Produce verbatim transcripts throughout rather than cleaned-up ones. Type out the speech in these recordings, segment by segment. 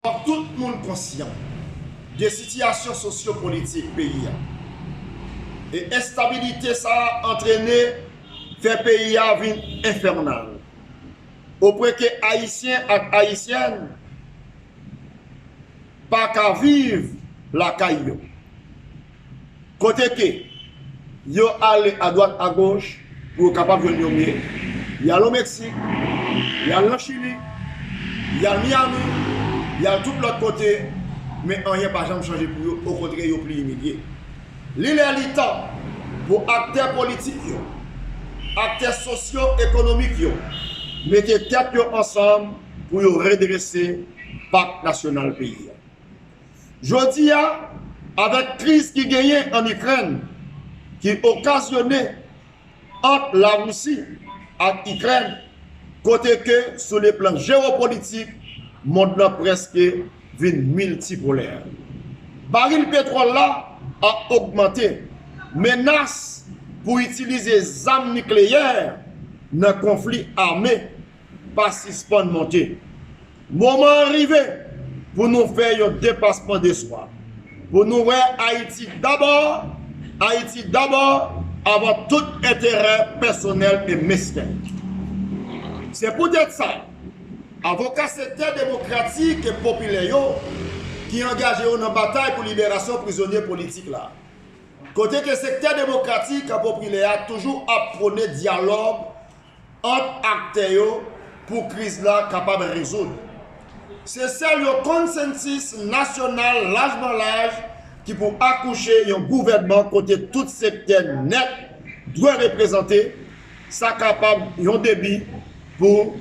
Fòk tout moun konsyan de sitiyasyon sosyopolitik peyi a. E enstabilite sa a antrene, fè peyi a vin enfènal. Opre ke Ayisyen ak Ayisyèn pa ka viv lakay yo. Kote ke yo ale adwat agoch pou yo kapab jwenn yon mye. Y al o Meksik, y al nan Chili, y al Miami, y al tout lòt kote, men anyen pa janm chanje pou yo, okontrè yo pli imilye. Li lè li tan pou aktè politik yo, aktè sosyo-ekonomik yo, mete tèt yo ansanm pou yo redrese pak nasyonal peyi a. Jodi a, avèk kriz ki genyen ann Ikrèn, ki okazyone ant Larisi ak Ikrèn, kote ke sou le plan jewopolitik, mond lan prèske vin miltipolè. Baril petwòl la ap ogmante, menas pou itilize zam nikleyè nan konfli ame pa sispann monte. Moman an rive pou nou fè yon depasman de swa, pou nou wè Ayiti dabò, Ayiti dabò, avan tout enterè pèsonèl e mesken. Se poutèt sa, avoka sektè demokratik e popilè yo ki angaje yo nan batay pou liberasyon prizonye politik la, kote ke sektè demokratik ak popilè a toujou ap pwone dyalòg ant aktè yo pou kriz la kapab rezoud. Se sèl yon konsansis nasyonal lajman laj ki pou akouche yon gouvènman kote tout sektè nèt dwe reprezante, sa kapab yon debi pou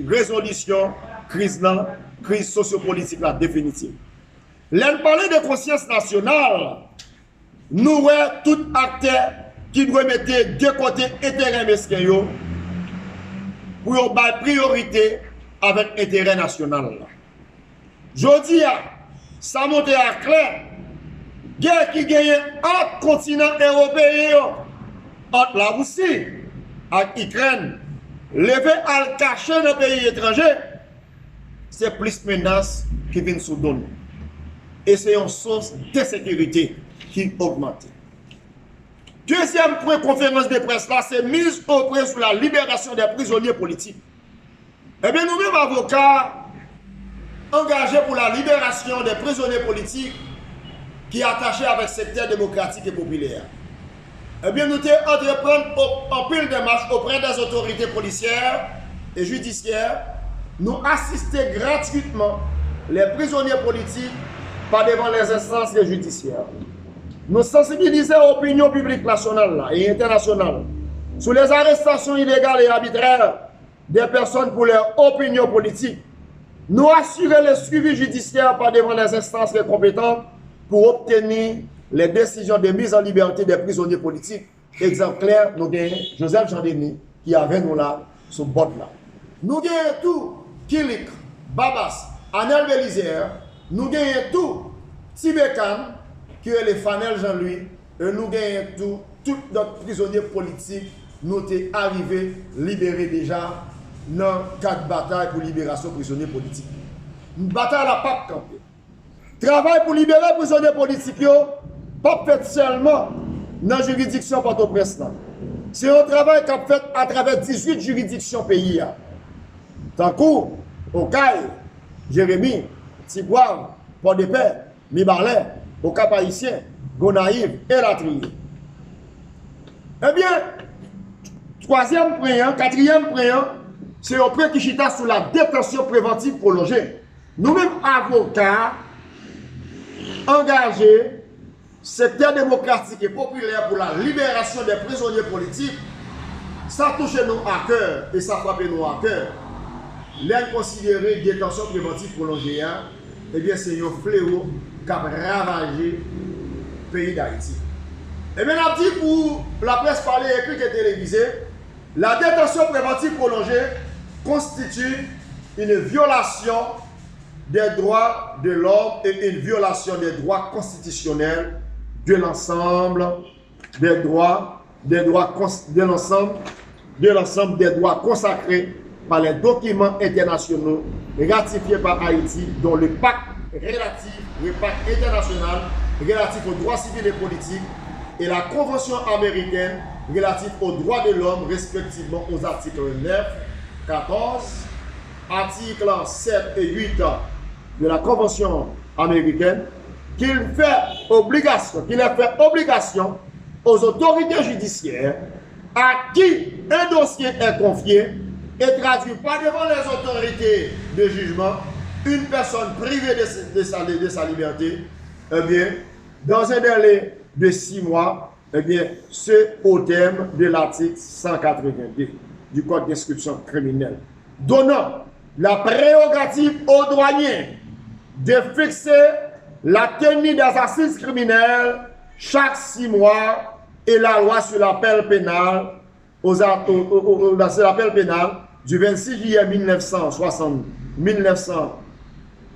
rezolisyon kriz lan, kriz sosyopolitik la definitif. Lè n pale de konsyans nasyonal, nou wè tout aktè ki dwe mete de kote enterè mesken yo pou yo bay priyorite avèk enterè nasyonal la. Jodi a, sa montre a klè, gè ki genyen ant kontinan ewopeyen yo, ant Larisi ak Ikrèn, leve al kache nan peyi etranje, se plis menas ki vin sou do nou. E se yon sous de ensekirite ki ogmante. Dezyèm pwen konferans de près la, se miz o pwen sou la liberasyon de prizonye politik. Ebyen, nou menm avoka angaje pou la liberasyon de prizonye politik ki atache avèk sektè demokratik e popilè a. Ebyen, nou te antreprann o- anpil demach oprè dè otorite polisyè e jidisyè. Nou asiste gratwitman lè prizonye politik pa devan lè enstans jidisyè. Nou sansibilize opinyon piblik nasyonal la e entènasyonal sou lè arestasyon ilegal e abitrè de pèsòn pou lè opinyon politik. Nou asire lè swivi jidisyè pa devan lè enstans konpetan pou obteni lè desizyon de miz an libète de prizonye politik. Egzanp klè, nou genyen Joseph Jean Denis ki avè nou la sou bòd la. Nou genyen tou Kilik, Babas, Anèl Belizaire, nou genyen tou Ti Bekan ki rele Fanèl Jean Louis, e nou genyen tou tout lòt prizonye politik nou te arive libere deja nan kad batay pou liberasyon prizonye politik. Batay la p ap kanpe. Travay pou libere prizonye politik yo p ap fèt sèlman nan jiridiksyon Pòtoprens lan. Se yon travay k ap fèt atravè dizuit jiridiksyon peyi a, tankou Okay, Jeremi, Tigwav, Pòdepè, Mibalè, Okap Ayisyen, Gonayiv, elatriye. Ebyen, twazyèm pwen an, katriyèm pwen an, se yon pwen ki chita sou la detansyon prevantiv pwolonje. Nou menm avoka angaje sektè demokratik e popilè pou la liberasyon de prizonye politik, sa touche nou a kè e sa frape nou a kè lè n konsidere detansyon prevantiv pwolonje a, ebyen, se yon flewo k ap ravaje peyi Dayiti. Ebyen, n ap di pou laprès pale, ekri e televize, la détention préventive prolongée constitue une violation des droits de l'homme et une violation des droits constitutionnels de l'ensemble des droits, des droits cons- de l'ensemble, de l'ensemble des droits consacrés par les documents internationaux ratifiés par Haïti, dont le pacte relatif, le pacte international relatif aux droits civils et politiques et la Convention américaine relative aux droits de l'homme, respectivement aux articles neuf, quatorze, articles sept et huit de la Convention américaine, qu'il fait obligation, qu'il est fait obligation aux autorités judiciaires à qui un dossier est confié et traduit par devant les autorités de jugement une personne privée de, de sa, de sa liberté, eh bien, dans un délai de six mois, eh bien, ce au terme de l'article cent quatre-vingt-deux du Code d'instruction criminelle, donnant la prérogative au douanier de fixer la tenue des assises criminelles chaque six mois et la loi sur l'appel pénal aux, aux, aux, aux, sur l'appel pénal du vingt-six juillet mille neuf cent soixante, mille neuf cents,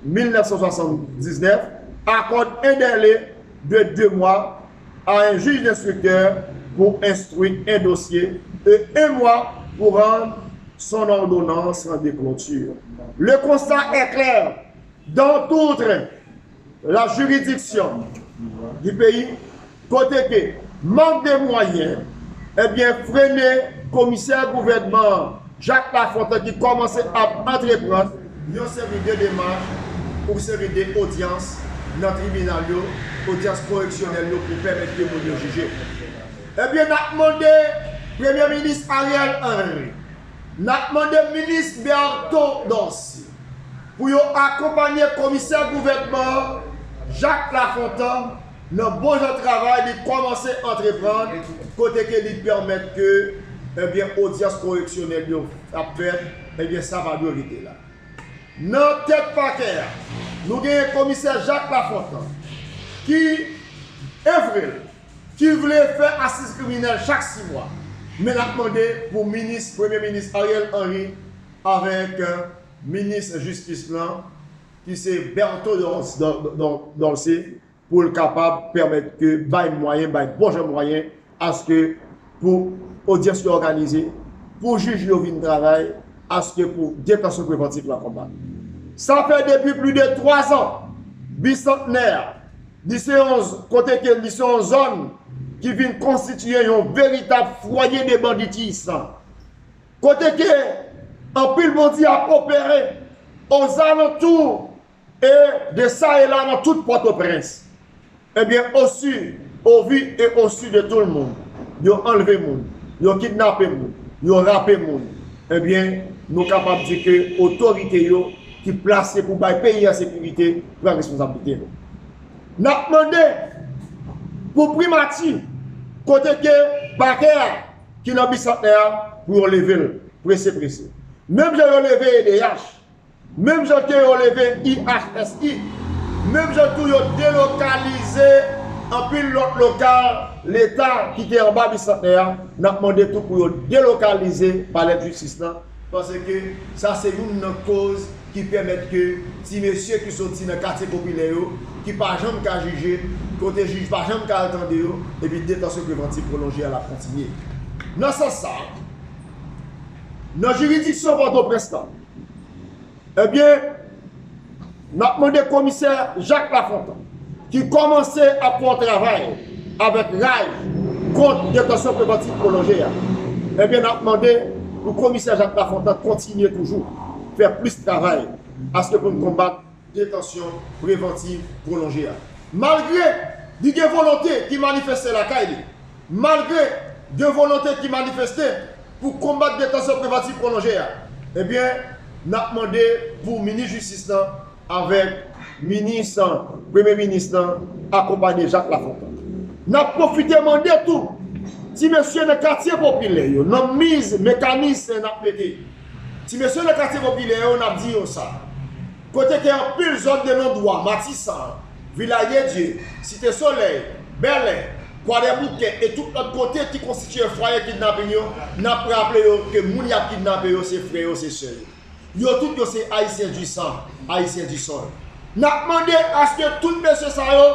mille neuf cent soixante-dix-neuf accorde un délai de deux mois à un juge d'instructeur pour instruire un dossier et un mois pour rendre son ordonnance de clôture. Le constat est clair. Dans toute la juridiction du pays, kote ke mank de mwayen, ebyen, frennen komisè gouvènman Jacques Lafontant ki kòmanse ap antreprann yon seri de demach pou seri de odyans nan tribinal yo, odyans koreksyonèl yo pou pèmèt ke moun yo jije. Ebyen, n ap mande Premye Minis Ariel Henry, n ap mande Minis Berto Dorcé, pou yo akonpanye komisè gouvènman an, Jacques Lafontant, nan bon jan travay li kòmanse antreprann, kote ke li pèmèt ke, ebyen, odyans koreksyonèl yo ap fèt, ebyen, sa pa dwe rete la. Nan tèt pakè a, nou genyen komisè Jacques Lafontant, ki, e vre l, ki vle fè asiz kriminèl chak sis mwa. Men n ap mande pou minis, Premye Minis Ariel Henry avèk, euh, minis jistis lan, ki se Berto Dor-, Dor-, Dor-, Dorcé, pou l kapab pèmèt ke bay mwayen, bay bon jan mwayen, aske pou odyans yo òganize, pou jij yo vin travay, aske pou detansyon prevantif la konbat. Sa fè depi plis de twa zan, Bisantnè a, li se yon z-, kote ke li se yon zòn ki vin konstitiye yon veritab fwaye de banditis. Kote ke anpil bandi ap opere ozalantou e de sa e la nan tout Pòtoprens. Ebyen, au su, au vu et au su de tout le monde, yo anlve moun, yo kidnape moun, yo rape moun. Ebyen, nou kapab di ke otorite yo ki plase pou bay peyi a sekirite pran responsablite yo. N ap mande pou primati, kote ke pakè a ki nan Bisantnè a, pou yo leve l prese prese. Menm jan yo leve E D H, menm jan ke yo leve I H S I, menm jan tou yo delokalize anpil lòt lokal Leta ki te anba Bisantnè a, n ap mande tou pou yo delokalize palè jistis lan, paske sa se youn nan koz ki pèmèt ke ti mesye ki soti nan katye popilè yo, ki pa janm ka jije, kote jij pa janm ka al tande yo, epi detansyon prevantif pwolonje a l ap kontinye. Nan sans sa, nan jiridiksyon Pòtoprens lan, ebyen, n ap mande komisè Jacques Lafontant, ki kòmanse ap fè yon travay avèk raj kont detansyon prevantif pwolonje a. Ebyen, n ap mande pou komisè Jacques Lafontant kontinye toujou fè plis travay, aske pou n konbat detansyon prevantif pwolonje a. Malgre li gen volonte ki manifeste lakay li, malgre gen volonte ki manifeste pou konbat detansyon prevantif pwolonje a, ebyen, n ap mande pou minis jistis lan avèk minis, premye minis lan akonpanye Jacques Lafontant. N ap pwofite mande tou ti mesye nan katye popilè yo, nan miz mekanisyen n ap mete, ti mesye nan katye popilè yo, n ap di yo sa. Kote ke anpil zòn de Landwa, Matisan, Vilaj de Dye, Site Solèy, Bèlè, Kwadèboukè e tout lòt kote ki konstitiye fwaye kidnaping yo, n ap raple yo ke moun y ap kidnape yo se frè yo, se sè yo. Yo tout yo se Ayisyen di san, Ayisyen di sòl. N ap mande aske tout mesye sa yo,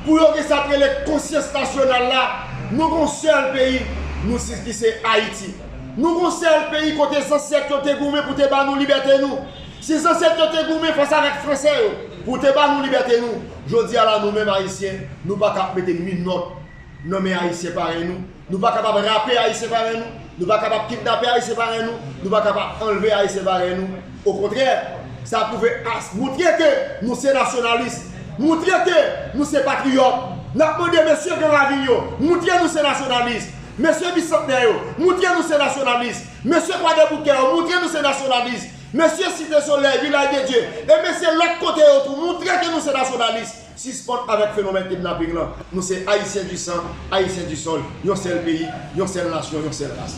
pou yo gen sa k rele konsyans nasyonal la, nou gon sèl peyi, nou se, ki se Ayiti. Nou gon sèl peyi kote zansèt yo te goumen pou te ba nou libète nou. Si zansèt yo te goumen fas avèk fransè yo pou te ba nou libète nou, jodi a la nou menm Ayisyen, nou pa ka ap mete minòt nan men Ayisyen parèy nou. Nou pa kapab rape Ayisyen parèy nou. Nou pa kapab kidnape Ayisyen parèy nou. Nou pa kapab anlve Ayisyen parèy nou. Okontrè, sa pwouve, moutre ke nou se nasyonalis. Moutre ke nou se patriyòt. N ap mande mesye Gran Ravin yo, moutre nou se nasyonalis. Mesye Bisantnè yo, moutre nou se nasyonalis. Mesye Kwadèboukè yo, moutre nou se nasyonalis. Mesye Site Solèy, Vilaj de Dye, e mesye lòt kote yo tou, moutre ke nou se nasyonalis. Sispann avèk fenomèn kidnaping lan. Nou se Ayisyen di san, Ayisyen di sòl, yon sèl peyi, yon sèl nasyon, yon sèl ras.